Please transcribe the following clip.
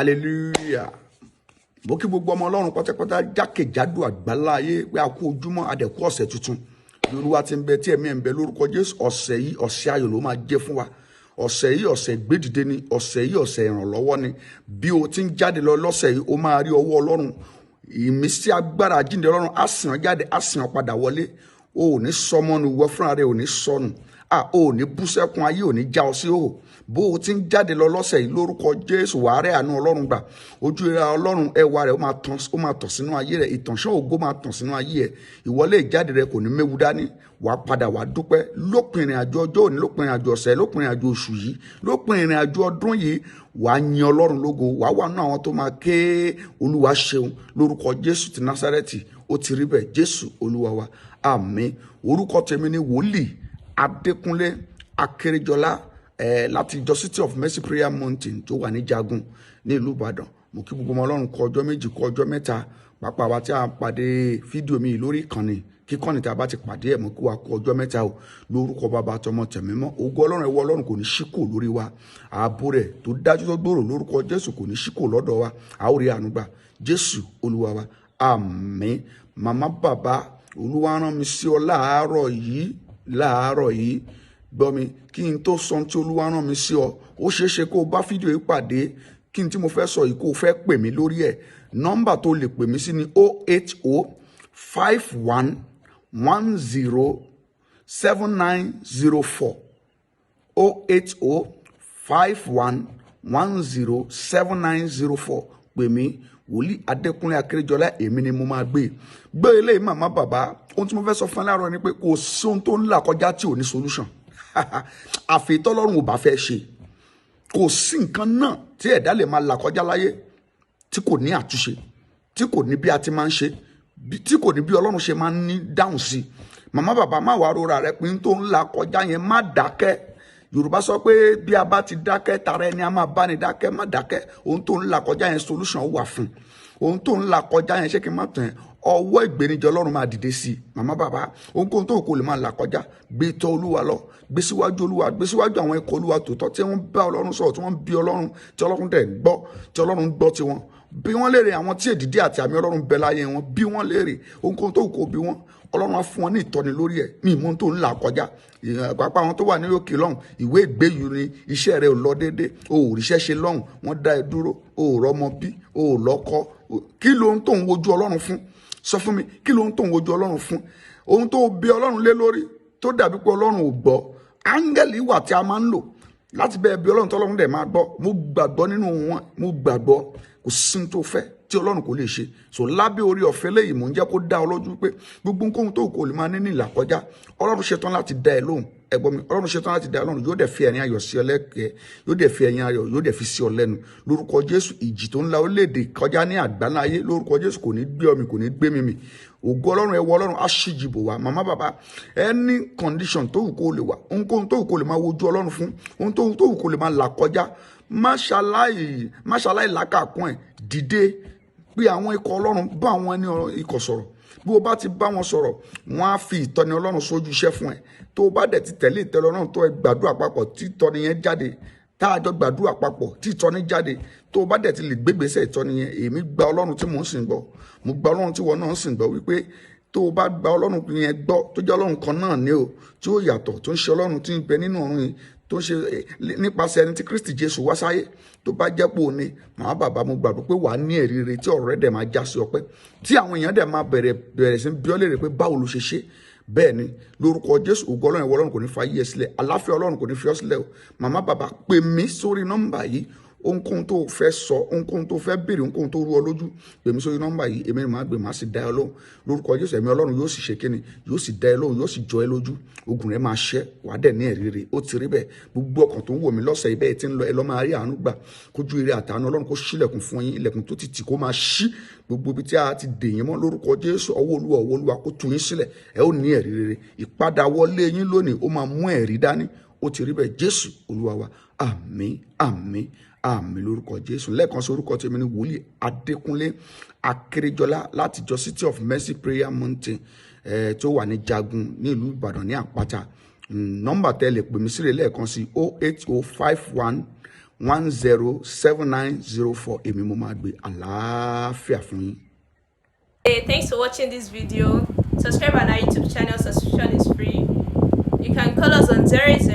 Hallelujah. Mo kí gbogbo ọmọ Ọlọ́run pátápátá jákèjádò àgbálá ayé pé a kú ojúmọ́, adẹ̀kú ọ̀sẹ̀ tuntun. Bí Olúwa ti ń bẹ, tí ẹ̀mí ẹ̀ ń bẹ, lórúkọ Jésù, ọ̀sẹ̀ yìí, ọ̀sẹ̀ ayọ̀ ló máa jẹ́ fún wa. Ọ̀sẹ̀ yìí, ọ̀sẹ̀ gbédìde ni. Ọ̀sẹ̀ yìí, ọ̀sẹ̀ ìrànlọ́wọ́ ni. Bí o ti ń jáde lọ lọ́sẹ̀ yìí, o máa rí ọwọ́ Ọlọ́run, ìmísí agbára àjíǹde Ọlọ́run á sìn ọ́ jáde, á sìn ọ́ padà wọlé. O ò ní sọmọnù, wọ fúnra rẹ ò ní sọnù, a ò ní bú sẹ́kún, ayé ò ní já ọ sí òhò. Bó o ti ń jáde lọ lọ́sẹ̀ yìí, lórúkọ Jésù, wàá rẹ̀ àánú Ọlọ́run gbà. Ojú ìra Ọlọ́run, ẹwà rẹ̀ ó máa tàn sínú ayé rẹ̀. Ìtànṣán ògo máa tàn sínú ayé ẹ̀. Ìwọlé ìjáde rẹ̀ kò ní méwu dání. Wàá padà wàá dúpẹ́ lópin ìrìn àjò ọjọ́ òní, lópin ìrìn àjò ọ̀sẹ̀, lópin ìrìn àjò oṣù yìí, lópin ìrìn àjò ọdún yìí. Wàá yin Ọlọ́run lógo, wàá wà nínú àwọn tó máa ké Olúwa ṣeun. Lórúkọ Jésù ti Násárẹ́tì, ó ti rí bẹ́ẹ̀. Jésù Olúwa wa, àmín. Orúkọ tèmi ni Wòlíì Adékúnlé Akérèjọlá láti ìjọ City of Mercy Prayer Mountain tó wà ní Jagun ní ìlú Ìbàdàn. Mo kí gbogbo ọmọ Ọlọ́run kú ọjọ́ 2, kú ọjọ́ 3, pàápàá wa tí a pàdé fídíò mi lórí ìkànnì kíkànnì tí a bá ti pàdé ẹ̀. Mo kí wa kú ọjọ́ 3 o. Lórúkọ Bàbá, Tọmọ, Tẹ̀mí Mọ́, ògo Ọlọ́run, ẹwọ Ọlọ́run kò ní ṣí kò lórí wa. Ààbò rẹ̀ tó dájú, tó gbòòrò, lórúkọ Jésù, kò ní ṣí kò lọ́dọ̀ wa. A ó rí àánú gbà. Jésù Olúwa wa, àmín. Màmá, bàbá, Olúwa rán mi sí ọ láàárọ̀ yìí. Láàárọ̀ yìí, gbọ́ mi kí n tó sọ tí Olúwa rán mi sí ọ. Ó ṣeé ṣe kó o bá fídíò yìí pàdé, kí n tí mo fẹ́ sọ yìí, kó o fẹ́ pè mí lórí ẹ̀. Nọ́mbà tó lè pè mí sí ni 08051107904, 08051107904. Pè mí, Wòlíì Adékúnlé Akérèjọlá, èmi ni mo máa gbé. Gbé eléyìí, màmá, bàbá. Ohun tí mo fẹ́ sọ fún ẹ láàárọ̀ ni pé kò sí ohun tó ń là kọjá tí ò ní solution, àfi tọ́lọ́run ò bá fẹ́ ṣe. Kò sí nǹkan náà tí ẹ̀dá lè máa là kọjá láyé tí kò ní àtúnṣe, tí kò ní bí a ti máa ń ṣe, tí kò ní bí Ọlọ́run ṣe máa ń ní dáhùn sí. Màmá, bàbá, má wàá rora rẹ pé tó ń là kọjá yẹn, má dákẹ́. Yorùbá sọ pé bí a bá ti dákẹ́, tara ẹni a máa bá ní dákẹ́. Má dákẹ́. Ohun tó ń là kọjá yẹn, solution wà fún ohun tó ń là kọjá yẹn. Ṣé kí n má tàn ẹ́? Ọwọ́ ìgbéníjọ Ọlọ́run máa dìde sí i. Màmá, bàbá, ohunkóhun tó kò lè máa là kọjá, gbé tọ̀ Olúwa lọ, gbé síwájú Olúwa, gbé síwájú àwọn ikọ̀ Olúwa tòótọ́ tí wọ́n bá Ọlọ́run sọ̀rọ̀, tí wọ́n bí Ọlọ́run, tí Ọlọ́run dẹ̀ gbọ́, tí Ọlọ́run gbọ́ tiwọn. Bí wọ́n léèrè, àwọn tí èdìdí àti àmì Ọlọ́run bẹ láyé wọn, bí wọ́n léèrè ohunkóhun tó kò bí wọ́n, Ọlọ́run á fún wọn ní ìtọ́ni lórí ẹ̀. Ní ìmọ̀ tó ń là kọjá, pàápàá àwọn tó wà ní òkè lọ́hùn, ìwé ìgbéyìí ni, iṣẹ́ rẹ ò lọ déédé, o ò ríṣẹ́ ṣe lọ́hùn, wọ́n dá ẹ dúró, o ò rọ́mọ bí, o ò lọ́kọ. Kí ló ń tó ń wojú Ọlọ́run fún? Sọ fún mi, kí ló ń tó ń wojú Ọlọ́run fún? Ohun tó bí Ọlọ́run lé lórí tó dàbí pé Ọlọ́run ò gbọ́, áńgẹ́lì wà tí a máa ń lò láti bẹ́ẹ̀ bí Ọlọ́run, tọ́lọ́run dẹ̀ máa gbọ́. Mo gbàgbọ́ nínú wọn, mo gbàgbọ́. Kò sí tó fẹ́ tí Ọlọ́run kò lè ṣe. So lábẹ́ orí ọ̀fẹ́ lẹ́yìn, mò ń jẹ́ kó dá ọ lójú pé gbogbo nǹkan tó kò lè máa ní ní ìlàkọjá, Ọlọ́run ṣetán láti dá ẹ lóhùn. Ẹ̀gbọ́n mi, Ọlọ́run ṣetán láti dá ẹ lóhùn. Yóò dẹ̀ fi ẹ̀rín ayọ̀ sí ọ lẹ́kẹ̀ẹ́, yóò dẹ̀ fi ẹ̀rín ayọ̀, yóò dẹ̀ fi sí ọ lẹ́nu, lórúkọ Jésù. Ìjì tó ń la orílẹ̀-èdè kọjá ní àgbáńlá ayé, lórúkọ Jésù, kò ní gbé ọmọ, kò ní gbé mi mì. Ògo Ọlọ́run, ẹwọ Ọlọ́run á ṣíjìbò wá. Màmá, bàbá, any condition tó wù kó lè wà, ohunkóhun tó wù kó lè máa wojú Ọlọ́run fún, ohun tó wù kó lè máa là kọjá, má ṣaláì lákàkún ẹ̀. Dìde, pé àwọn ikọ̀ Ọlọ́run, bá àwọn ẹni ikọ̀ sọ̀rọ̀. Bí o bá ti bá wọn sọ̀rọ̀, wọ́n á fi ìtọ́ni Ọlọ́run sójú iṣẹ́ fún ẹ. Tó o bá dẹ̀ ti tẹ̀lé ìtọ́ni Ọlọ́run, tó ẹ gbàdúrà papọ̀, tí ìtọ́ni yẹn jáde, tá a jọ gbàdúrà papọ̀, tí ìtọ́ni jáde, tó o bá dẹ̀ ti lè gbégbèsè ìtọ́ni yẹn, èmi gba Ọlọ́run tí mò ń sìn gbọ́, mo gba Ọlọ́run tí wọn náà ń sìn gbọ́ wípé tó o bá gba Ọlọ́run yẹn gbọ́, tó jẹ́ Ọlọ́run kan náà ní o, tí ó yàtọ̀, tó ń ṣe Ọlọ́run tí ń bẹ nínú ọ̀run yìí, tó ń ṣe nípasẹ̀ ẹni tí Kristi Jésù wá sáyé, tó bá jẹ́ pé òní, màmá, bàbá, mo gbàgbọ́ pé wàá ní ẹ̀rí rere, tí ọ̀rọ̀ rẹ̀ dẹ̀ máa já sí ọpẹ́, tí àwọn èèyàn dẹ̀ máa bẹ̀rẹ̀ sí bí ọ́ léèrè pé báwo ló ṣe ṣe. Bẹ́ẹ̀ ni, lórúkọ Jésù, ògo Ọlọ́run, ìwọ Ọlọ́run kò ní fa yí ẹ sílẹ̀, àláfíà Ọlọ́run kò ní fi ọ́ sílẹ̀ o. Màmá, bàbá, pè mí sórí nọ́mbà yìí. Ohunkóhun tó fẹ́ sọ, ohunkóhun tó fẹ́ béèrè, ohunkóhun tó rú ọ lójú, pè mí sórí nọ́mbà yìí. Èmi ni màá gbé, màá sì dá ẹ lóhùn. Lórúkọ Jésù, ẹ̀mí Ọlọ́run yóò sì ṣe kíni? Yóò sì dá ẹ lóhùn, yóò sì jọ ẹ lójú. Ogun rẹ máa ṣẹ́, wàá dẹ̀ ní ẹ̀rí rere. Ó ti rí bẹ́ẹ̀. Gbogbo ọkàn tó ń wò mí lọ́sẹ̀ yìí, bẹ́ẹ̀ tí ń lọ, ẹ lọ́ máa rí àánú gbà. Kójú ire àtàánú Ọlọ́run kó ṣílẹ̀kùn fún yín. Ilẹ̀kùn tó ti tì, kó máa ṣí. Gbogbo ibi tí a ti dè yín mọ́, lórúkọ Jésù, ọwọ́ Olúwa, ọwọ́ Olúwa kó tú yín sílẹ̀. Ẹ ó ní ẹ̀rí rere. Ìpadàwọlé yín lónìí, ó máa mú ẹ̀rí dání. Ó ti rí bẹ́ẹ̀. Jésù Olúwa wa, àmín, àmín, àmín, lórúkọ Jésù. Lẹ́ẹ̀kan sí, orúkọ tèmi ni Wòlíì Adékúnlé Akérèjọlá láti jọ City of Mercy Prayer Mountain tó wà ní Jagun ní ìlú Ìbàdàn ní Àpáta. Nọ́mbà tẹ́ lè pè mí sílẹ̀ lẹ́ẹ̀kan sí: 08051 10 7904. Èmi mo máa gbé. Àlàáfíà fún yín. Hey, thanks for watching this video. Subscribe on our YouTube channel, subscription is free. You can call us on 00